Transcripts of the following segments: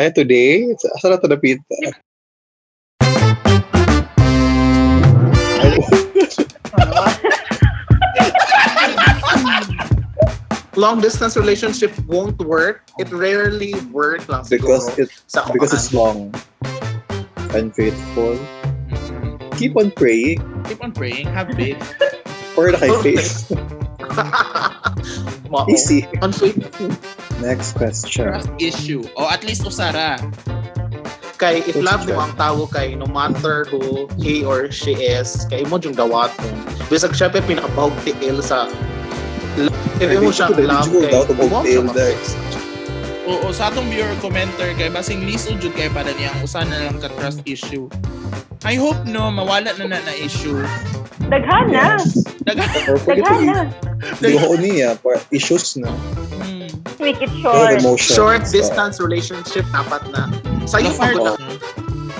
Kaya today? Asa na ito napita? Long distance relationship won't work. It rarely work lang siguro. Because it Sa because it's long. Unfaithful. Keep on praying. Keep on praying. Have faith. Or na kay faith. Mao. Easy. Unfaithful. Next question. Trust issue. O at least usara. Kay if That's love true. mo ang tao kay no matter who he or she is, kay imo jung dawaton. Bisag siya pa pinakabahog tiil sa if imo siya Did you love go kay down to imo siya tiil ma-fix. Oo, sa atong viewer commenter kay basing lisod jud kay para niyang usa na lang ka trust issue. I hope no mawala na na na issue. Daghan na. Yes. Or forget Daghan to na. Di ko niya, issues na. Make it Pero short. emotions. Short distance relationship dapat na. Sayo pa Lafar- gud na.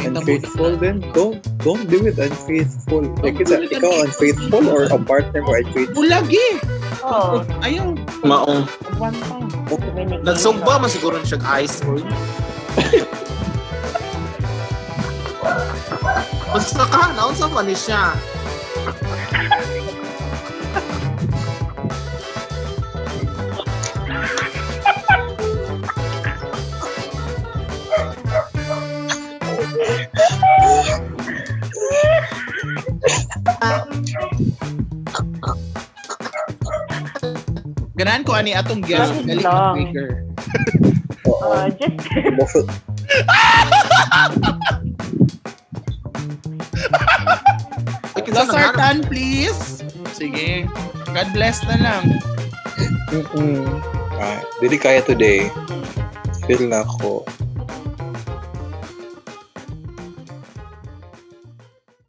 Unfaithful then don't do it unfaithful. Like Don't it's do it ikaw unfaithful or a partner mo unfaithful. Bulagi. Oh, Ayaw. Mao. One pa. communication. Nagsugba man siguro na siya ice cream. Basta ka, naunsa man ni siya. Ganahan ko ani atong guest That is dali long. mag-trigger. Oo. Just Emotion. Ay, kinsa nang Lasartan, please. Sige. God bless na lang. Mm-mm. Ah, dili kaya today. Feel na ako.